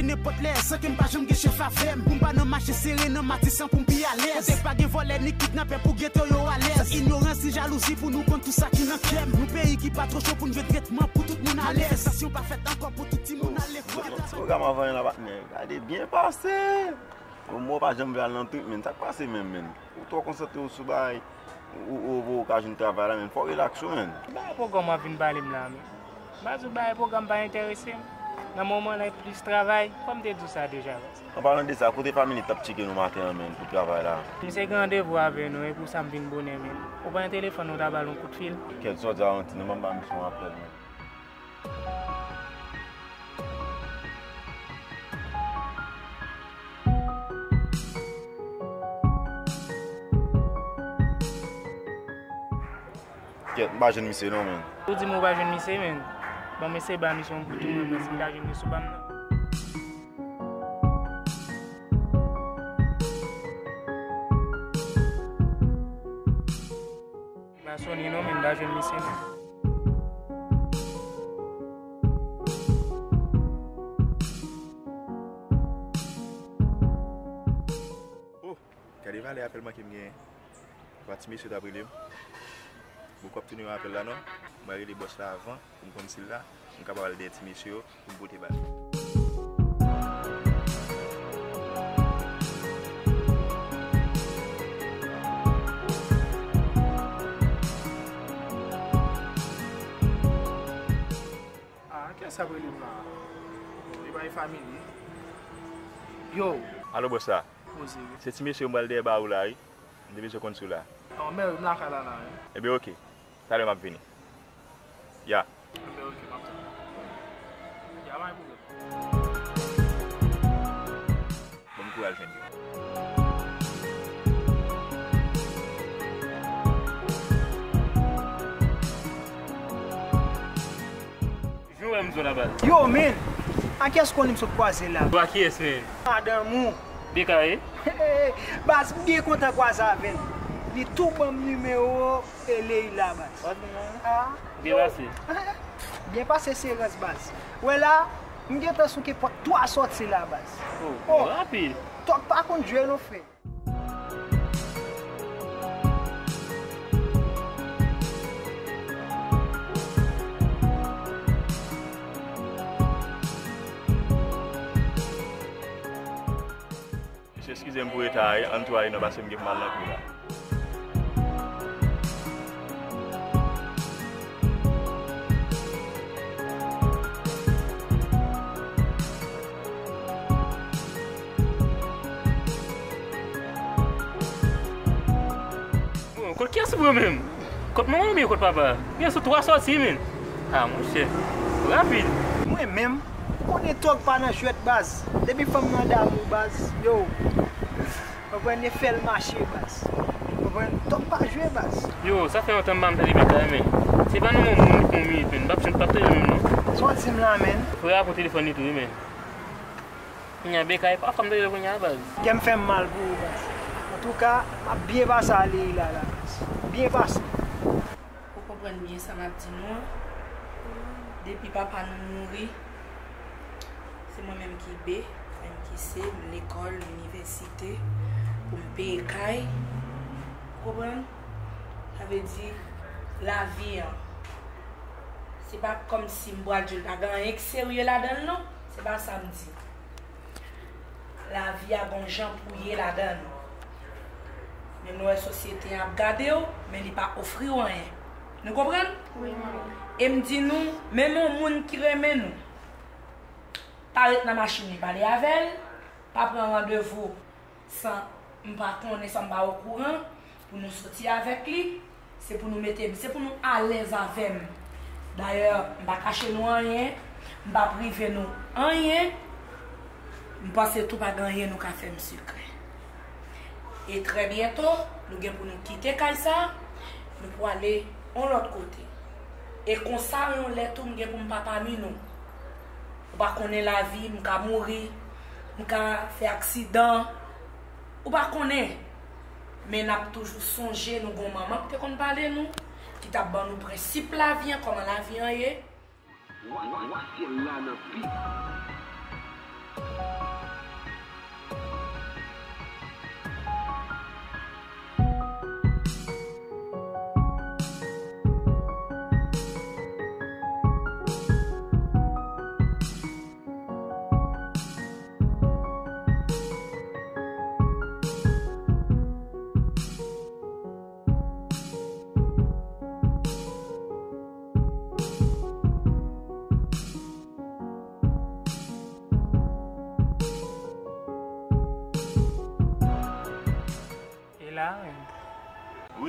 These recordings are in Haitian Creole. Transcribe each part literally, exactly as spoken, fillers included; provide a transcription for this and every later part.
Nenpòt lè, san ke m pa janm gen chèf avè m. Pou m pa nan mache sere nan matisan pou m pi alèz. Kote pa gen vòlè ni kidnapè pou geto yo alèz. Ignorans ni jalouzi pou nou konn tout sa ki nan kè m. Nou peyi ki pa twò cho pou n jwenn tretman pou tout moun alèz. Manifestasyon pa fèt ankò pou tout timoun al lekòl. Pwogram avan yon la patnè. Gade byen pase. Bon, mwen pa janm vle al nan trip, men sa k pase menm, men. Ou twò konsantre w sou bagay. Ou, ou, ou, ou ka jwenn travay la, men fò w relaks ou, men. Bagay pwogram w ap vin pale m la, men. Baz, ou bagay pwogram pa enterese m. Nan moman la, plis travay, kòm m te di w sa deja, baz. An palan de sa, kote Family t ap tcheke nou maten an, men, pou travay la? Misye gen randevou avè nou, e pou sa m vin bonè, men. Ou pa gen telefòn, ou ta ba l yon kout fil? Kèt, sa w di a yon ti, non, ban m ba misye yon apèl, men. Kèt, m pa jwenn misye non, men. Ou di m ou pa jwenn misye, men. Bon, m eseye ba misye yon kout men, mwen, si m ta jwenn li sou ba m nan. Pa sonnen non, men, m pa jwenn misye non. Oh, gade valè apèl manke m genyen. Twa ti mesye t ap rele m. Bon, kòb tounen yon apèl la non. Mwen rele bòs la avan pou m konn si l la. M kapab al dèyè ti mesye yo pou m pote ba l. Ah, kiyès ap rele m la? Li bay Family. Yo. Alo, bòs la. Poze wi. Se ti mesye yo m pral dèyè ba ou la, wi. M te bezwen konn si w la. Oh, men m lakay la la, wi. Ebyen, oke. Talè m ap vini. Ya. Ebyen, oke, m ap tann. Ya, pa gen pwoblèm. Bon, m kouri al jwenn yo. Vin wè m zo la, baz. Yo, men! A kiyès konnen m sot kwaze la? Ou a kiyès, men? Madanm ou. Beka, wi? Baz, m byen kontan kwaze avè l. Li tou ban m nimewo e Leila, baz. Ah. Byen pase. Byen pase, se rans, baz. Wè la, m gentan souke pòt twa sòti la, baz. Oh, oh, rapid. Tòg pa konn jwe non, frè. Mesye, eskize m pou reta a, wi. Ann tou ale non, paske m gen pou m al nan kou la. Bon, kot kiyès ou pran menm? Kot manman oubyen kot papa? Kiyès ou twa sòti, men? Ah, monchè. Rapid. Mwen menm, ou konnen tòg pa nan jwèt, baz. Depi fanm nan damou, baz. Yo. Konprann, e fè l mache, baz. Konprann, tòg pa jwe, baz. Yo, sa fè lontan m pa m tande Beka, men. Se pa nan moun moun li pran minit, men. M p ap janm p ap tande menm, non. Sa w di m la, men? Frè a pran telefòn li tou, wi, men. Kounye a, Beka, e pa fanm tande kounye a, baz. Kè m fè m mal pou ou, baz. Antouka, m ap byen pase ale la, la, baz. Byen pase. Ou konprann byen sa m ap di nou an. Depi papa nou mouri, se mwen menm ki B, mwen menm ki C, m lekòl, inivèsite, pou m peye kay. Ou konprann? Sa vle di, lavi an, se pa kòmsi m pral di l pa gen anyen k serye ladan l, non. Se pa sa m di. Lavi a gon jan pou ye ladan l. Menm lè w wè sosyete an ap gade w, men li pa ofri w anyen. Nou konprann? Wi, manmi. E m di nou, menm yon moun ki renmen nou, pa ret nan machin li pale avè l, pa pran randevou san m pa konnen, san m pa okouran, pou nou soti avèk li, se pou nou mete m, se pou nou alèz avè m. Dayè, m pa kache nou anyen, m pa prive nou anyen, m panse tou pa gen anyen nou ka fè m sekrè. E trè byento, nou gen pou nou kite kay sa, nou pou ale yon lòt kote. E konsa, yon lè tou, m gen pou m pa pami nou. Ou pa konnen lavi, m ka mouri, m ka fè aksidan. Ou pa konnen. Men n ap toujou sonje nou gon manman ki te konn pale nou, ki t ap ban nou prensip lavi an, kòman lavi an ye. Wa, wa, wa, syèl la nan pit.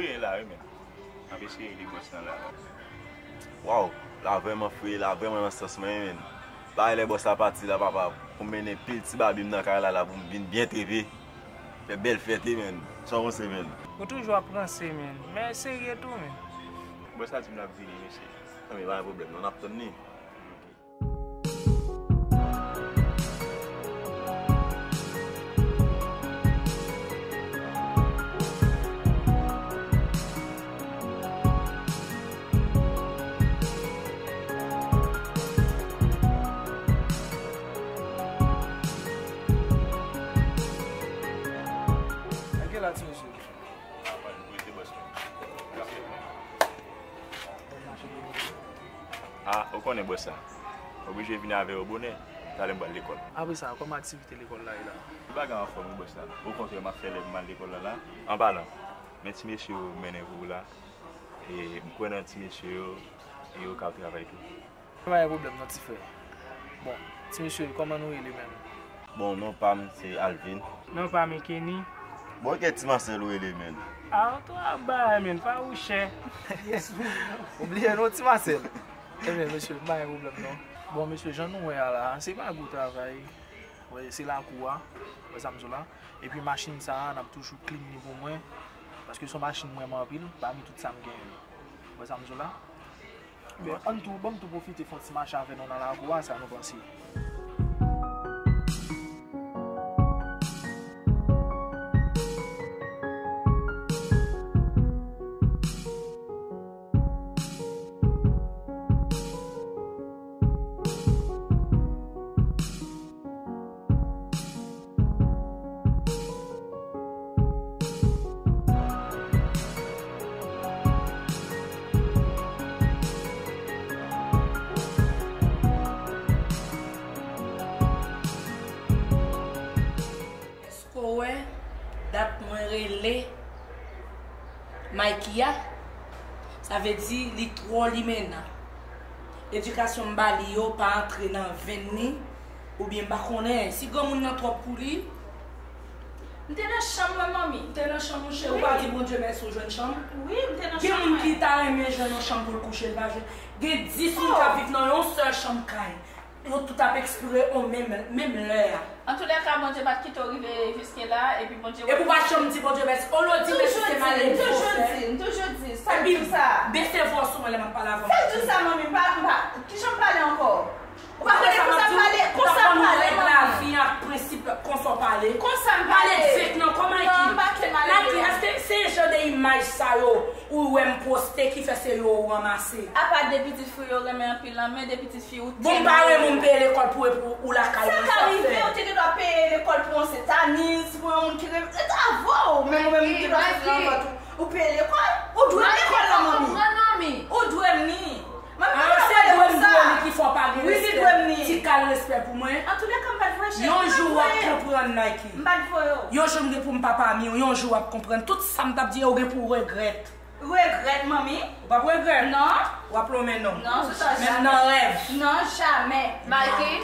Wi, la, wi, men. Anpe cheri li bòs lan la. Waw, la vrèman fre, la vrèman nan sans mwen, men. Bagay lè bòs la pati la, papa, pou mennen pil ti babi m nan kay la, la, pou m vin byen treve. Fè bèl fèt, wi, men. Sa w panse, men? Ou toujou ap ranse, men. Men serye tou, men. Bòs la di m l ap vini, mesye. Nan, men pa gen pwoblèm, non, n ap tann li. Nan ki la ti mesye? Ah, ou konnen bòs la. Oblije vini avè yo bonè, talè m pral lekòl. Apre sa, kòman aktivite lekòl la ye la? Bagay anfòm wi bòs la. Okontrè, m ap fè lè pou m al lekòl la la. An palan, men ti mesye yo mennen pou ou la. E m kwè nan ti mesye yo, e yo ka travay tou. Pa gen pwoblèm non ti frè. Bon, ti mesye, kòman nou rele menm? Bon, non pa m se Alvin. Non pa m e Kenny. Bon, kèt ti Masèl ou rele, men? Ah, ou twò ap bay, men, pa ou chè. Ou bliye non ti Masèl. Ebyen, mesye, pa gen pwoblèm non. Bon, mesye, jan nou wè a la, se pa gwo travay. Wè, se lakou a. Wè sa m di w la. Epi machin sa a, n ap toujou clean li pou mwen. Paske se yon machin m renmen anpil, pami tout sa m genyen yo. Wè sa m di w la? Men ann tou, ban m tou pwofite fè yon ti mache avè nou nan lakou a, sa nou panse? Èske w wè dat mwen rele Mikey a? Sa vle di li twò limena. Edikasyon m ba li yo pa antre nan venn li, oubyen m pa konnen si granmoun nan twòp pou li. M te nan chanm mwen, manmi. M te nan chanm ou, cheri. Ou pa di Bondye mèsi ou jwenn chanm? Wi, m te nan chanm mwen. Gen moun ki ta renmen jwenn yon chanm pou l kouche, l pa jwenn. Gen dis moun k ap viv nan yon sèl chanm kay. Yo tout ap ekspire o menm, menm lè a. Antoulèka, Bondye pa t kite w rive jiske la, epi Bondye wè. Epi w pa janm di Bondye mèsi. Olè w di mèsi, se maleng w fè. M toujou di, m toujou di, sa k di w sa? Epi bese vwa w sou mwen lè m ap pale avè w. Sa k di w sa, manmi? M pa, m pa, kijan m pale ankò? Ou pa konnen konsa m pale, konsa m pale, manmi. Lavi ak prensip konsa w pale. Konsa m pale. Pale dirèk nan kò Mikey. Non, m pa ke pale dirèk. Mikey, èske se jan de imaj sa yo ou wè m poste ki fè se yo ou ranmase? Apa de pitit fri yo renmen anpil lan, men de pitit fi ou tèlman renmen. Bon, m pa renmen w, m peye lekòl pou, pou ou lakay mwen, sa k fè? Sa ka rive, ou te gen dwa peye lekòl pou yon Sentaniz, pou yon moun ki renmen, se ta vo, men ou menm ou te dwa sot nan vant ou, ou peye lekòl. Ou dwe m lekòl lan, manmi. Ou dwe m li. Manmi, pa gen lè w pale konsa. Wi, li dwe m li. Ti kal respè pou mwen. Antoulèka, m pa t voye chèk. Yon jou w ap konprann, Mikey. M pa t voye w. Yon jou m gen pou m pa pami w, yon jou w ap konprann. Tout sa m t ap di, ou gen pou w regrèt. Regrèt, manmi? Ou p ap regrèt. Non. W ap lonmen non. Non, se sa, jamè. Menm nan rèv. Non, jamè. Mikey.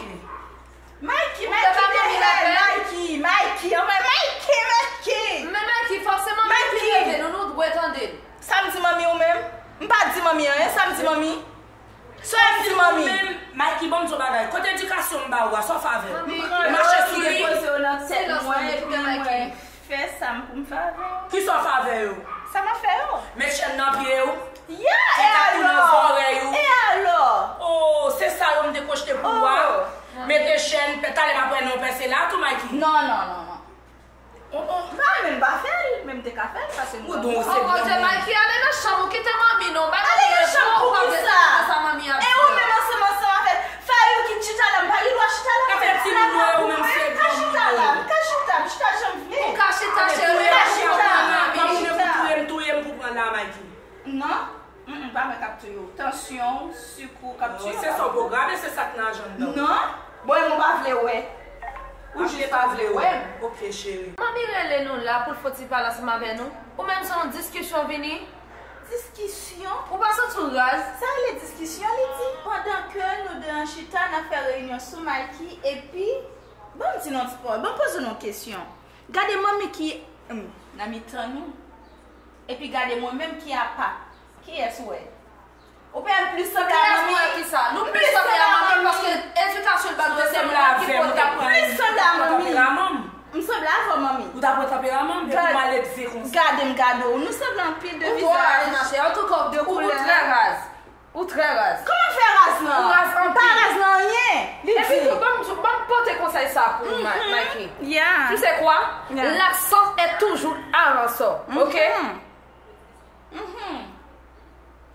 Mikey, Mikey, the hell, Mikey, Mikey, anmwey, Mikey, Mikey. Men Mikey, fòseman Mikey rele nou, nou dwe tande l. Sa m di manmi ou menm? M pa di manmi anyen, sa m di manmi? Sa m di manmi? Mikey, ban m di w bagay. Kote edikasyon m ba ou a, sa w fè avè l? Ou mache sou li? Silans, manmi, kite Mikey. Fè sa m pou m fè avè yo. Kisa w fè avè yo? Sa m ap fè yo? Met chèn nan pye w. Ya, e alò? Tèt tou nan zòrèy ou. E alò? Oh, se sa yo m te kwochte pou ou a. Oh. Mete chèn, pè, talè m ap wè non pèse la tou, Mikey. Non, non, non, non. Oh, oh. M pa renmen m pa fè l, men m te ka fè l, paske m... Oh, Bondye, Mikey, ale nan chanm ou, kite manmi non. Ale nan chanm pou kisa? Sa manmi ap di. E ou menm ansanm, ansanm avè l. Fayou ki chita la, m pa gen dwa chita la. Afè timoun yo, ou menm se granmoun yo. Ka chita la, m ka chita, m chita jan m vle. Ou ka chita, cheri, m ka chita. Granmoun yo pou touye m, touye m pou pran la, Mikey. Non, mm, mm, pa mwen k ap touye w. Tansyon w, sik ou k ap touye w. Se sa w pwograme, se sa k nan ajandan w. Non, bon, e mwen pa vle wè. Ou jis pa vle wè m. Ok, cheri. Manmi rele nou la pou l fè yon ti pale ansanm avè nou. Ou menm se yon diskisyon vini. Diskisyon? Ou pa santi w raz? Sa rele diskisyon, li di, pandan ke nou de an chita, n ap fè reyinyon sou Mikey, epi, ban m di nou ti pawòl, ban m poze nou yon kesyon. Gade manmi ki, hmm, nan mitan nou. Epi gade mwen menm ki apa. Kiyès ou wè? Ou pa plis sanble a manmi? Kiyès ou wè ki sa? Nou plis sanble a manmi paske edikasyon l ba nou se mwen ki pote. Plis sanble a manmi. M sanble avè w manmi. Ou ta pran tanperaman m, depi w maledve konsa. Gade m gade w. Nou sanble anpil de vizaj. Ou twò raz, machè. Antouka, ou trè raz. Ou trè raz. Kòman m fè raz nan? Ou raz anpil. M pa raz nan anyen. Li di. Epi tou, ban m, ban m pote konsèy sa pou ou, Ma-, Mikey. Yeah. Tu sais quoi? Yeah. L'absence est toujours un ressort. Ok? Mhm.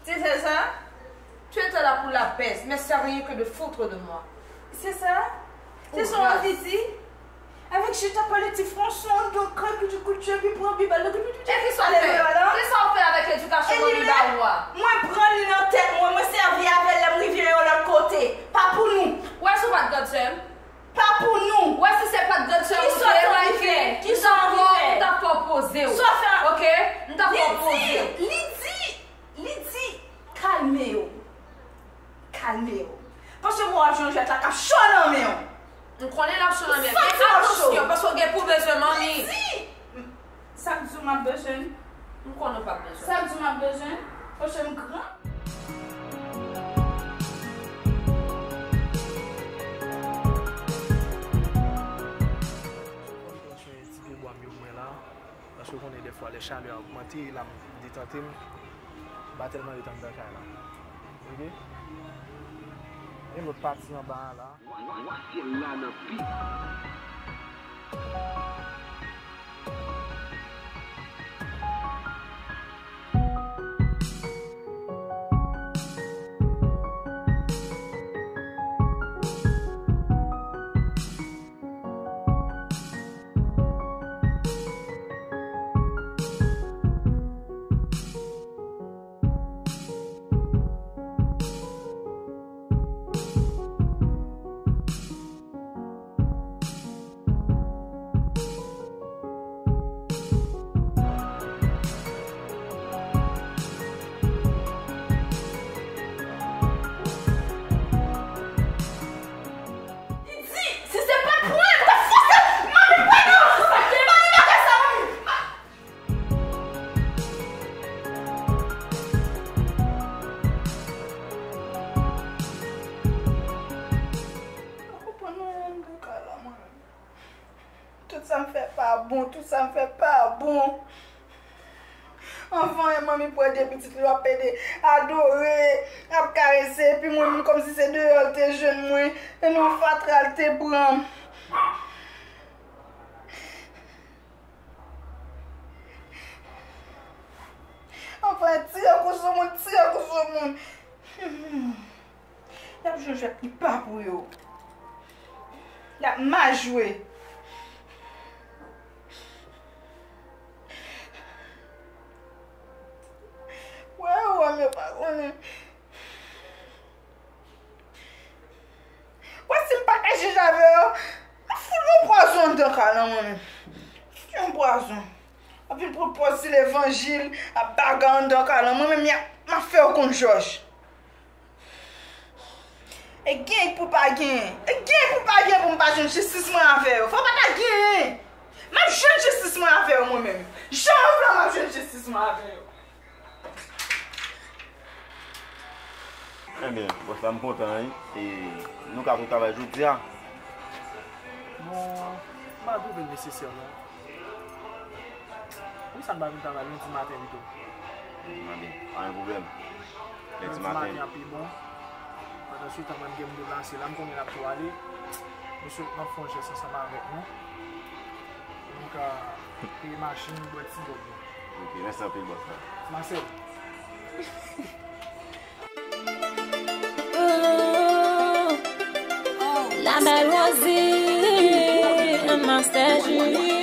Tu sais ça? Tu étais là pour la baisse, mais c'est rien que de foutre de moi. C'est ça? C'est ça, on dit. Avèk chita pale ti franson, donk kòl ki di kout je, pi pran bib al. E ki sa w fè? Ki sa w fè avèk edikasyon manmi ba ou a? Mwen pran li nan tèt mwen, mwen sèvi avè l lè m rive yon lòt kote. Pa pou nou. Wè si w pa t grandsè m. Pa pou nou. Wè si se pa t grandsè m ou te, Mikey, m t ap fè w poze w. Ok? M t ap fè w poze w. Li di, li di, li di, kalme w. Kalme w. Paske mwen w ap jwenn jwèt la k ap cho nan men w. M konnen l ap cho nan men m. Men atansyon, paske w gen pou bezwen manmi. Li di, sa k di w m ap bezwen? M konnen w p ap bezwen. Sa k di w m ap bezwen? Paske m gran. Ti pyebwa m yo mwen la, paske w konnen dèfwa lè chalè a ogmante, la m detante m, m pa tèlman ret anndan kay la. Ok? Gen lòt pati anba a la. Wa-, wa-, wa-, syèl la nan pit. Li di, si se pa t pou mwen, m t ap fòse manmi pran nan. Manmi bagay sa, manmi. M pa konprann anyen anndan kay la, mwen menm. Tout sa m fè pa bon, tout sa m fè pa bon. Anvan, manmi pran de pitit li, w ap pede adore, ap karese, epi mwen menm kòmsi se deyò l te jwenn mwen, e nan fatra l te pran m. Anfen, tire kou sou moun, tire kou sou moun. Y ap jwe jwèt ki pa pou yo. Y ap mal jwe. Wè, wè, m yo pa konnen. Wè, si m pa ka jije avè yo, m ap fout yon pwazon anndan kay la, mwen menm. Fout yon pwazon. Ap vin pran pòz se levanjil, ap bagay anndan kay la. Mwen menm, y ap, m ap fè yo konn jòj. E gen pou pa gen. E gen pou pa gen pou m pa jwenn jistis mwen avè yo. Fò pa ta genyen. M ap jwenn jistis mwen avè yo, mwen menm. Jan yo vle, m ap jwenn jistis mwen avè yo. Ebyen, bòs la, m kontan, wi. E nou ka retwouve travay jodi a. Bon, m pa twouve l nesesè, non. Poukisa n pa vin travay lendi maten pito? Lendi maten, pa gen pwoblèm. Lendi maten ap pi bon. Pandan se tan, mwen gen m deplase la, m konnen l ap tou ale. Mesye, m ap fè yon jès ansanm avèk nou. Pou nou ka peye machin, bwè ti dòt nou. Ok, mèsi anpil, bòs la. Marcel. La belle Rosie, un master G.